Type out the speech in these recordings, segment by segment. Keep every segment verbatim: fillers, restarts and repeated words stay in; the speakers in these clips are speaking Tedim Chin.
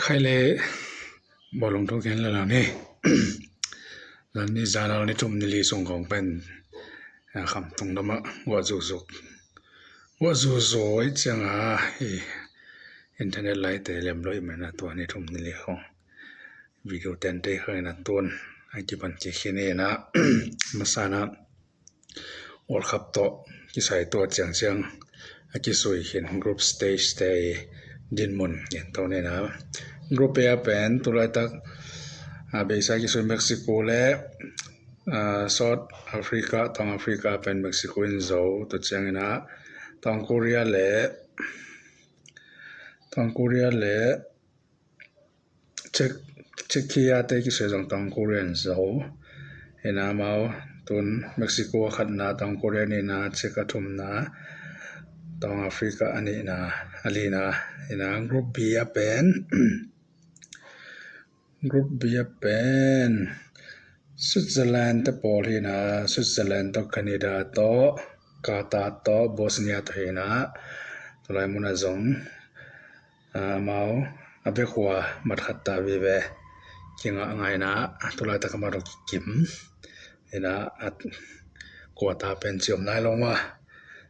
Khai le bawlung thu gen lalang ni. Zan ni zanal ni thum ni li sung kong pen, a, Khamtung lamah guah zuzuk guah zuzu ih cianga i internet laite lemloi mena tua ni thum ni li kong video tente khangin a tun a kipan kikhin ina masana World Cup tawh kisai tua ciangciang a kisui khin group stage te i dinmun gen to nina. Group A a pen tulaitak a beisa kisui Mexico le, a, South Africa, Tawng Africa pen Mexico in zo, tua ciangina Tawng Korea le Tawng Korea le Czech, Czechia te kisui zong Tawng Korea in zo. Ina mau tun Mexico a khatna, Tawng Korea nihna, Czech a thumna, Tawng Africa a nihna, a lina. Ina group B a pen group B a pen Switzerland te pawl hina, Switzerland tawh, Canada tawh, Qatar tawh, Bosnia tawh hina. Tulai muna zong, a, mau a bek hua mat khat ta vive kingah ngaina, tulai taka mat kikim ina, a, quarter pen ciom nai lo ma.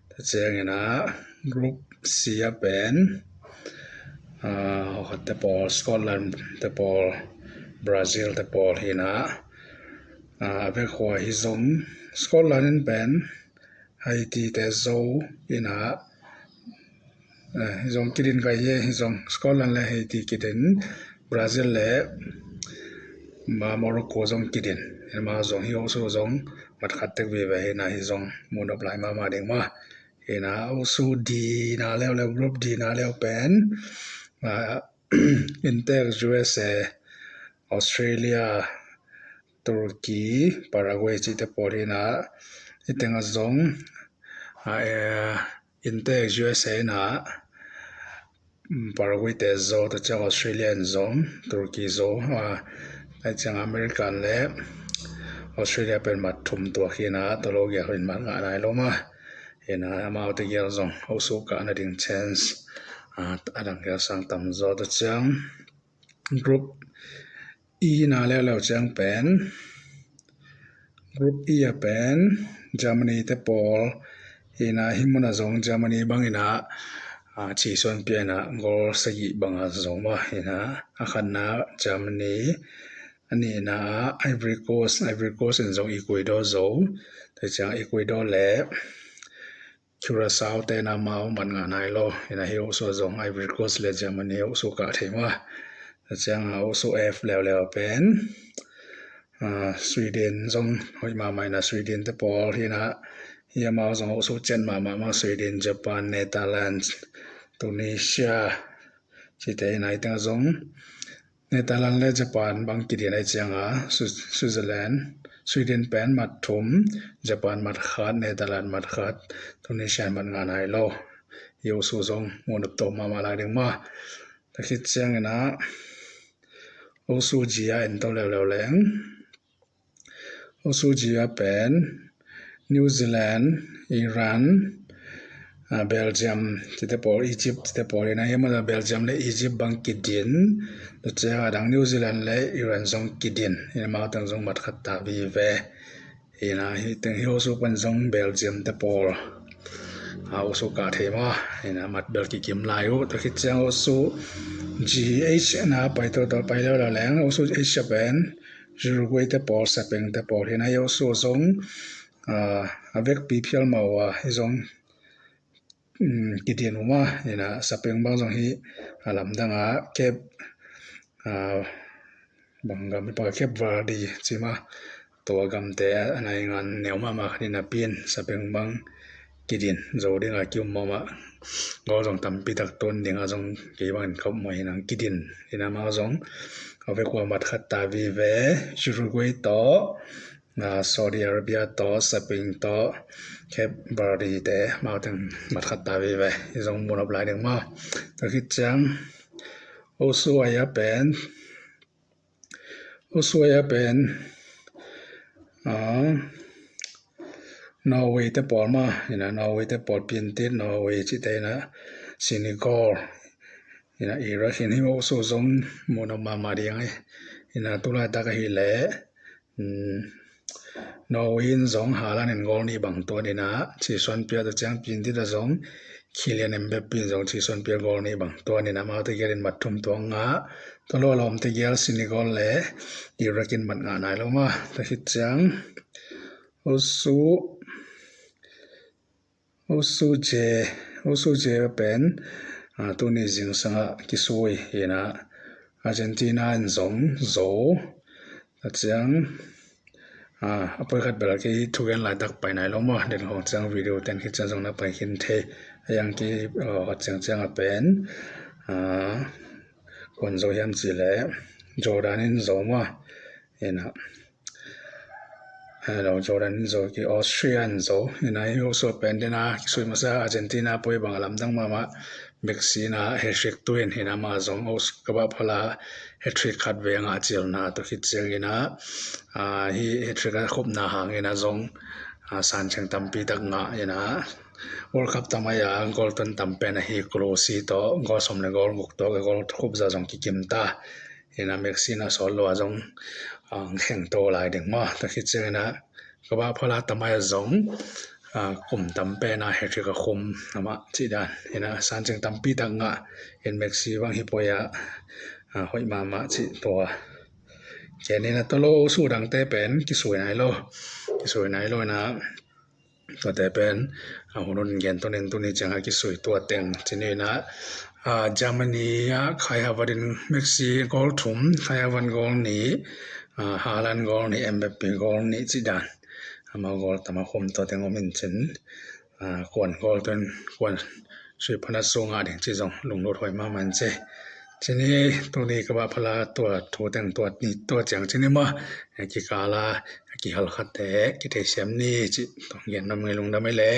Tua ciangina group C a pen, a, hawkhat te pawl, Scotland te pawl, Brazil te pawl hina. A, a bek hua hi zong Scotland in pen Haiti te zo ina, a, hi zong kidin kai hi, hi zong Scotland le Haiti kidin, Brazil le ma Morocco zong kidin. Ina ma zong hi osu zong mat khat tek vive hina, hi zong munop lai mama ding ma. Ina osu D na leuleu, group D na leu pen, a, Intek, U S A, Australia, Turkey, Paraguay cihte pawl hina. Hitenga zong, a, e, Intek, U S A ina, mm, Paraguay te zo, tua ciang Australia in zong, Turkey zo, a, tua ciang American le Australia pen mat thum tua hina, tua lo gial in mat ngah nai lo ma. Hina, amaute gial zong osu kah nading chance, a, a dang gial sang tam zo, tua ciang group E na leuleu ciang pen, group E a pen Germany te pawl hina, hi muna zong Germany bangina, a, chisuan piana goal sagih banga zong ma hina, a khatna Germany, a nihna Ivory Coast, Ivory Coast in zong Ecuador zo, tua ciang Ecuador le Curaçao te na mau mat ngah nai lo. Ina hi osu zong Ivory Coast le Germany osu kah thei ma. Tua ciang osu F leuleu pen, a, Sweden zong hoih mama ina, Sweden te pawl hina. Hi amau zong osu cian mama ma, Sweden, Japan, Netherlands, Tunisia cihte ina, hitenga zong Netherlands le Japan bang kidin ai cianga, Swi-, Switzerland, Sweden pen mat thum, Japan mat khat, Netherlands mat khat, Tunisia mat ngah nai lo. Hi osu zong munop to mama lai ding ma. Tua khit ciangina osu G a en to leuleu leng. Osu G a pen New Zealand, Iran, a, Belgium cihte pawl, Egypt cihte pawl ina, hi mah Belgium le Egypt bang kidin. Tua ciang a dang New Zealand le Iran zong kidin. Ina mau teng zong mat khat ta vive. Ina hi teng hi osu pan zong Belgium te pawl, a, osu kah thei ma. Ina mat bel kikim lai uh. Tua khit ciang osu G H na pai to, to pai leuleu leng osu H a pen Uruguay te pawl, Spain te pawl hina, hi osu zong, a, a vekpi phial mah uh a, hi zong, um, kidin uh ma. Ina Spain bang zong hi a lamdanga Cape, a, bang gam hi pa, Cape Verde ci ma, tua gamte a naingan neu mama khat ina pin, Spain bang kidin zo dinga kium mama, goal zong tampi tak tun dinga zong kei bangin khop mawh hina kidin. Ina mau zong a vek ua mat khat ta vive, Uruguay tawh, a, Saudi Arabia tawh, Spain tawh, Cape Verde te mau teng mat khat ta vive. Hi zong munop lai ding ma. Tua khit ciang osu ai a pen, osu ai a pen, a, Norway te pawl ma, ina Norway te pawl, Piantit, Norway cihte ina, Senegal, Ina Iraq in hih Osu zong muh nop mahmah ding hi. Ina tulaitak ahih leh Norway in zong Haaland in goal nih bang tuan ina chisuan pia, tua ciang pin dita zong Kylian Mbappe in zong chisuan pia goal nih bang tuan ina amau tegel in mat thum tuang ngah. Tua lo a lawm tegel Senegal le Iraq in mat ngah nai lo maw. Tua khit ciang Osu Osu je Osu je pen tuni zingsang ah kisui ina Argentina in zong zo. Tua ciang a poi khat bel kei thugen laitak pai nai lo maw, den khong ciang video ten khit ciang zong na pai khin thei. A yang kei hot ciang ciang a pen kuan zo hiam cih leh Jordan in zo maw. Ina Hello, Jordan in zo ki Austria in zo. Ina hi Osu pen dena kisui masa Argentina poi bang a lamdang mahmah. Messi na hat-trick tuin ina amah zong Osu kabah phala hat-trick khat vei a ngah cilna tua khit ciang ina hi hat-trick a khupna hang ina zong sancheng tampi tak ngah ina World Cup tamai a goal tuan tam pen ahi Klose tawh goal sawm le goal guk tawh goal khup za zong kikim ta. Ina Messi na sawt lo a zong kheng to lai ding maw. Tua khit ciang ina kabah phala tamai a zong kum tam pen a hat-trick a khum amah cih dan ina sancheng tampi tak ngah in Messi bang hi poi a hoih mahmah cih tua. Ken ina tua lo Osu dangte pen kisui nai lo. Kisui nai lo ina Tuate pen a hun hun gen tunin tuni ciang a kisui tua teng cih ni ina Germany ah Kai Havertz in Messi goal thum, Kai Havertz goal nih, Haaland goal nih, Mbappe goal nih cih dan amau goal tam a khum tua teng om in cin kuan goal tuan kuan sui phanat sung a ding cih zong lunglut huai mahmah in ci. Cih ni tuni kabah phala tua thu teng tua ni tua ciang cih ni maw. Kikala kihal khatte kitheisiam ni cih tong gen nam ngei lungdam ei le.